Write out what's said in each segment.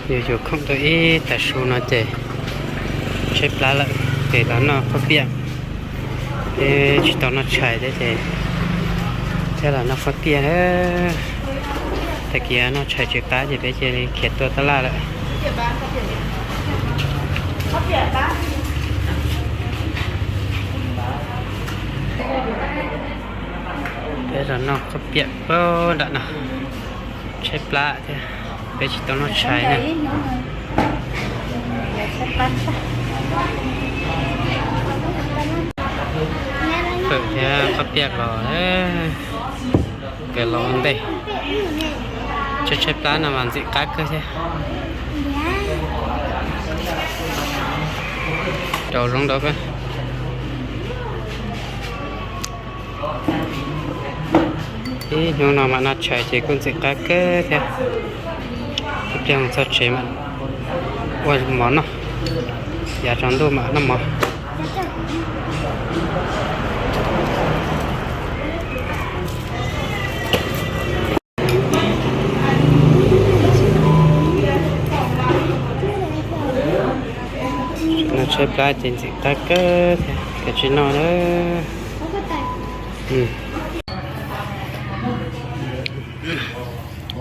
Yus yuav khoom tau ib tag su no ces tshaib plab lawm, ces los noj qhob piaj. Peb tsis tau noj tshais thiab ces thiaj los noj qhob piaj. Tag kis noj tshais tsis qab ces peb cia li khiav tuaj tab laj lawm. Peb los noj qhob piaj nram no, tshaib plab thiab, peb tsis tau noj tshais na. Fawm thiab qhob piaj los, kawg los ua ntej. Tshaib tshaib plab no mas ntxim qab kawg thiab. Rau zoo nraud peb. Ib hnub no mam noj tshais ces kuj ntxim qab kawg thiab. Ib pliag mus txog tsev mam ua mov noj, yav tsaus ntuj mam noj mov. No tshaib plab ces ntxim qab kawg thiab, kav tsij noj na.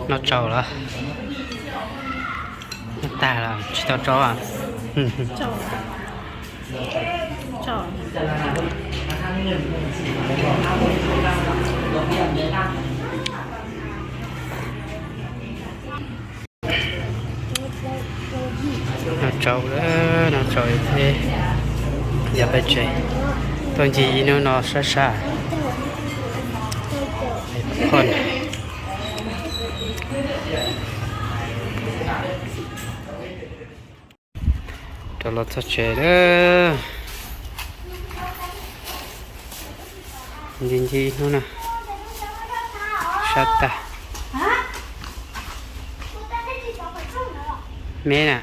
Noj tsaus lawm. Noj tag lawm tsis tau tso. Noj tsaus lawm, noj tsaus thiab, yog peb tsev tuaj ncig ib hnub no sab sab. Rov los txog tsev lawm. Ncig ncig ib hnub no sab tag. Me na.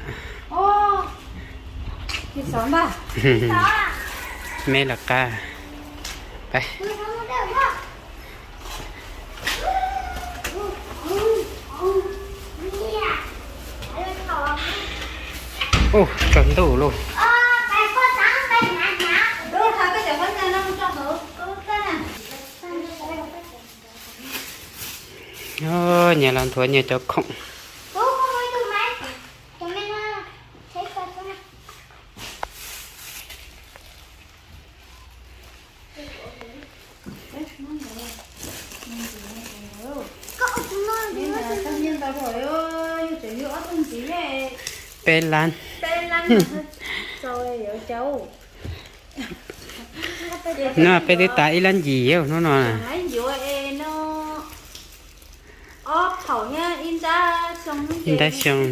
Me lawm qab. Peb. Ub, tsaus ntuj lauj. Nyias los nthuav nyias cov khoom. Peb lab. No peb twb tas ib lab ncim hnub no. Ib nrab xyoo.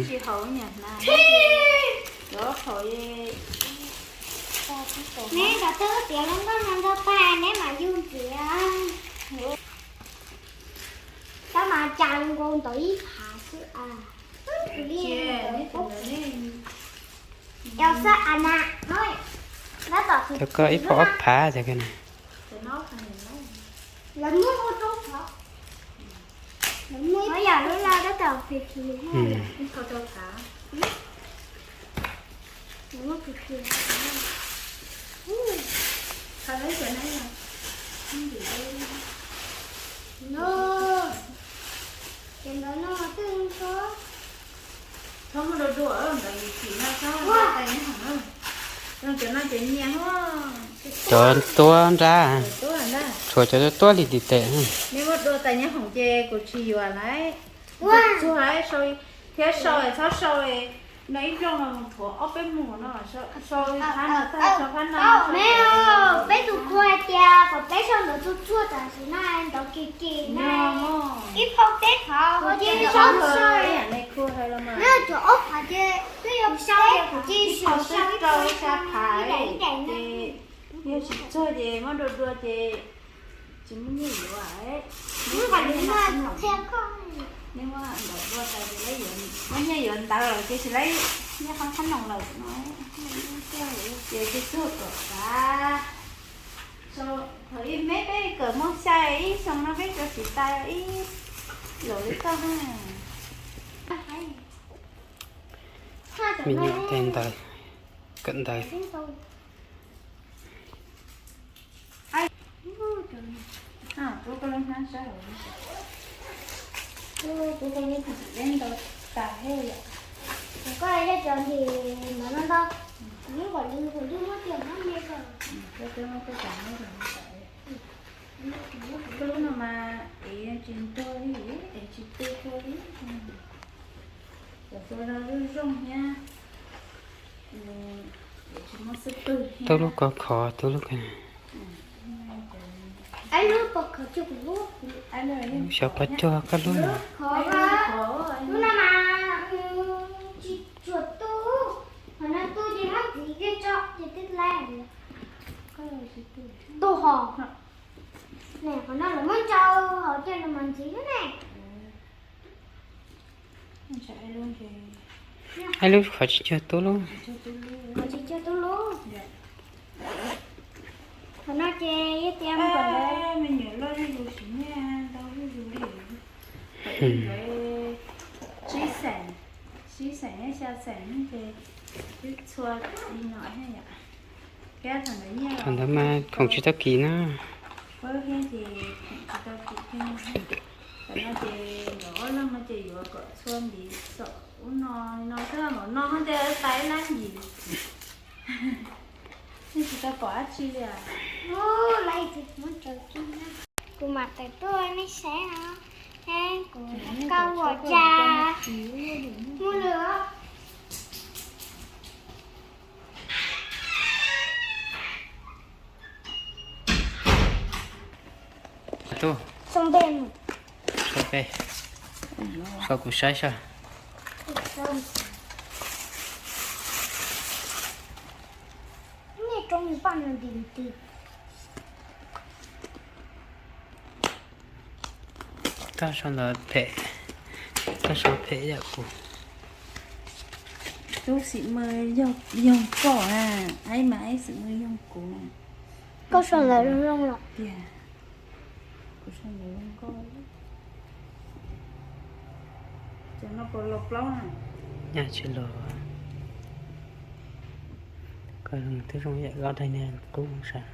Neb cov twb tiav hluas nkauj hluas nraug tag neb mam yug ntxiv. Tab mas cas nkaus ntawm ib phav xwb. Cov koj ib phav ob phav. Lawv muab ua rau phom. Lawv muab yam lub laj tab tom phim phim. Ces ntawd no twb zoo. Txhob muab dua dua ntawd, yus chim no txhob ua tais nyob hoom na. Cov no cov nyias. Cov tuab nrab, tshuav cov tuab tuab li ntiv tes. Neb muab dua tais nyob hoom ces kuv tsis yuav lawm. Txuag thiab sau, txhob sau no ib nplooj no mus thuav ob peb mus no, sau phab no tag sau phab no. Me, peb tus kua hais tias kom peb sau ntawd txuag txuag tam sim no ntawd kim kim na. Ib phau peb phau, kuv cia li sau sau. Neb tsuas ob phau ces twb yog sau, kuv cia li sau ib phau ib daim ib daim na. Yog tsis txuag ces muab dua dua ces tsis muaj nyiaj yuav. Neb muab ntawm dua tas ces muaj nyiaj yuav ntawd lawm ces tsis laib nyiaj qhov qhab noom lawm no. Ces tsis txuag kom kav. Thaum ib me peb kawm muaj xya ib xyoo no peb tsuas tsis tas ib los li koj na. Me nyuam tes ntawd, kawm ntawv. Koj lub no mas ev tsis ntuag li, ev tsis tu tua li. Cov tua no zoo zoo thiab, tsis muaj xub pwg thiab. Tub lub ko khov, tub lub ko. Xyov pov cuag koj lub no. Lub no mas tsis tshua tu, qhov no tu ces muab ntxiv kiag tso ces twb laib. Tu hos. Qhov no lawv muab ntsaws hauv ces nws mam ntxiv xwb ne. Ib lub qhov tsis cuag tub lub. Qhov tsis cuag tub lub. Qhov no ces yog tias me nyuam loj zuj zus siv nyiaj ntau zuj zus li. Tsib xeem, tsib xeem thiab xya xeem ces twb txhua li no thiab yom. Thiab thaum ntawd nyiaj, thaum ntawd mas khoom tsis tau kim na. Pab thiab ces khoom tsis tau kim thiab. Thaum no ces nkawd ob leeg no ces yuav kom txhua ntiv xom ub no li no xwb, npaum no thiaj tau ib lab yim. Yeej tsis tau pom dab tsi li. Kuv mam tawm tuaj nej saib no, kuv kau ua cas muaj lwm. Tub, sau npe, sau kuv saib saib. Koj sau ntawd phem, koj sau phem yam kuv. Tub xim mw yog koj a, aib mas aib xim mw yog kuv. Koj sau ntawd zoo zoo los tiag. Kuv sau ntawd zoo nkauj. Cov no puas los plaub na? Nyaj tsis los. Koj twb zoo yam koj daig niag qub sav.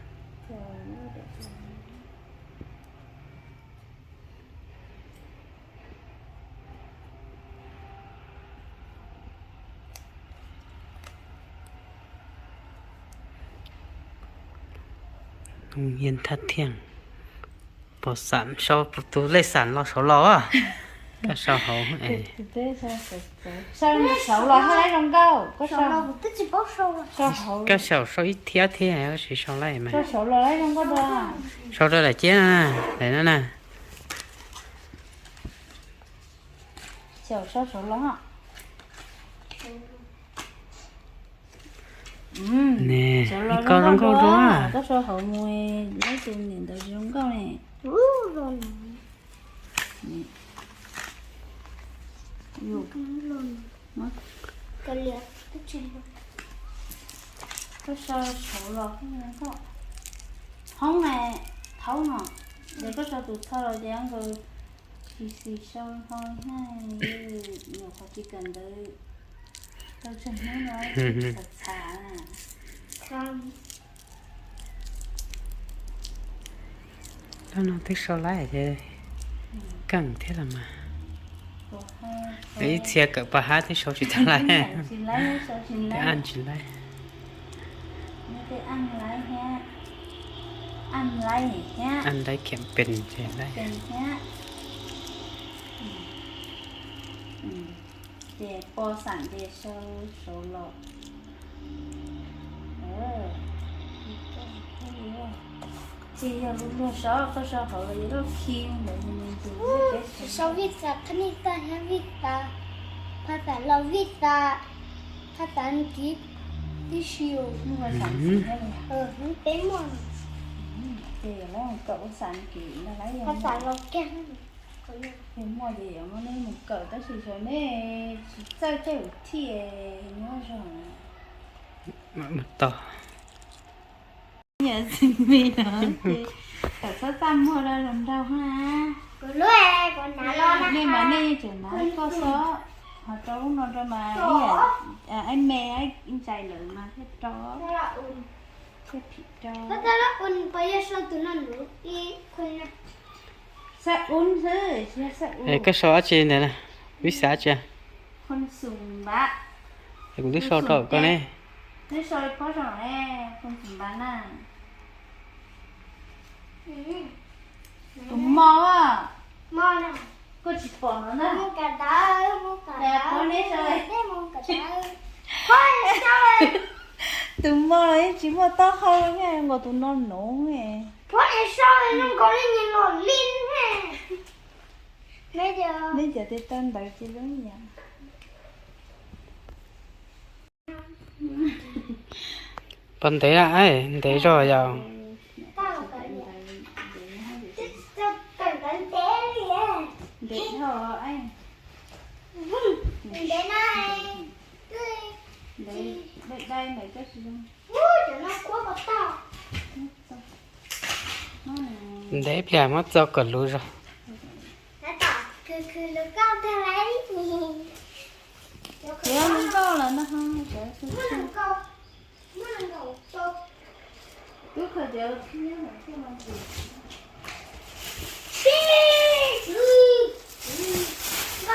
Yen thaj thiaj pos xam sau tus lej xam los saud los. Koj sau hauv, sau los thiaj laib zoo nkauj. Koj sau, sau ib thiab thiab, koj tsis sau laib mas. Sau rau daim ciab no na, daim no na. Xyaum sau saud los. Ne, koj zoo nkauj dua. Koj sau hauv mus, muab tus niam ntawd zoo nkauj ne. Koj sau saud los, hoob na, thaub no, ces koj sau tus txho los ces nkawd tsis xis sau ho na, nyuam qhuav tsis kawm ntawv tau tsawg hnub no txhav txhav. Lub no twb sau laib ces keej thiab los mas. Ib txhia kawm pab hab twb sau tsis tau laib. Twb an tsis laib. An laib khiam pes ces laib. Ces pos xam ces sau saud los. Ces yog luag luag sau, koj sau hauv los yuav luag khi ntawd mus tus. Sau vij xas qhab nij tag thiab vij xas, phaj xas los vij xas, phaj xas kiv tib si. Peb muaj. Ces yuav lawv kawm ua xas kiv no lawv phaj xas los kiag. Yog muaj ces yuav muab neb mus kawm tab sis xyov neb tsis txawj coj yus thiaj nyob zog. Mus tos. Nyuam txiv me no ces kawm txhob txaj muag rau los nraug na. Nej mas nej yeej tseem hnav koj xwb. Ho rau lub no rau mas ib yam, ib me ib ntsais lawm mas thiaj rau, thiaj phim rau. Xab ub xwb, tsis yog xab ub. Koj sau dab tsi ntawd na? Vib xav tsi? Kuv twb sau rau koj ne. Neb sau li pob zoo ne, phoo xum npav na. Tus mo, koj tsis pom no na. Puab neb sau. Tus mo los yeej tsis muaj taub hau nkaus tus no noov. Neb cov tes taw ntawd ces zoo yam. Pog ntev na, ntev zog yom. Ntev pliag muab txo kom luv zog.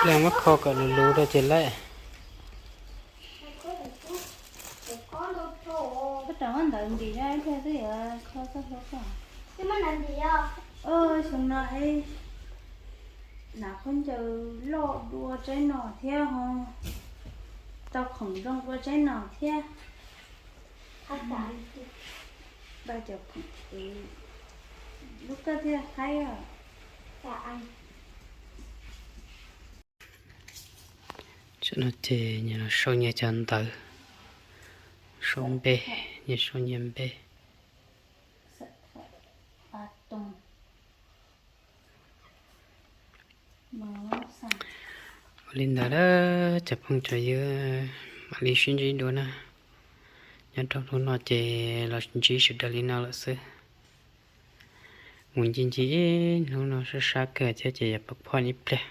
Pliag muab kho kom luv luv rau ces laij. Koj rov muab ntawv ntim no ib pliag twb yuav kho txoj hlua koj. Xyoo no es hnav khaub ncaws loj dua tsaib no thiab ho tau khoom zoo dua tsaib no thiab. Lub koj thiaj haib os. Tam no ces nyias los sau nyias cov ntawv, sau npe, nyias sau nyias npe. Ua li ntawd na, cov phooj cov ywg, mam li sib ntsib dua na. Nyob rau hnub no ces los ntsib sawv daws li no lawm xwb. Mus nce nce ib hnub no sab sab kawg thiab ces yuav poob phooj ib pliag.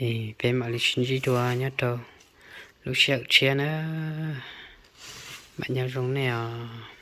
Es peb mam li sib ntsib dua nyob rau lub sij hawm tshiab na. Mam nyob zoo nej os.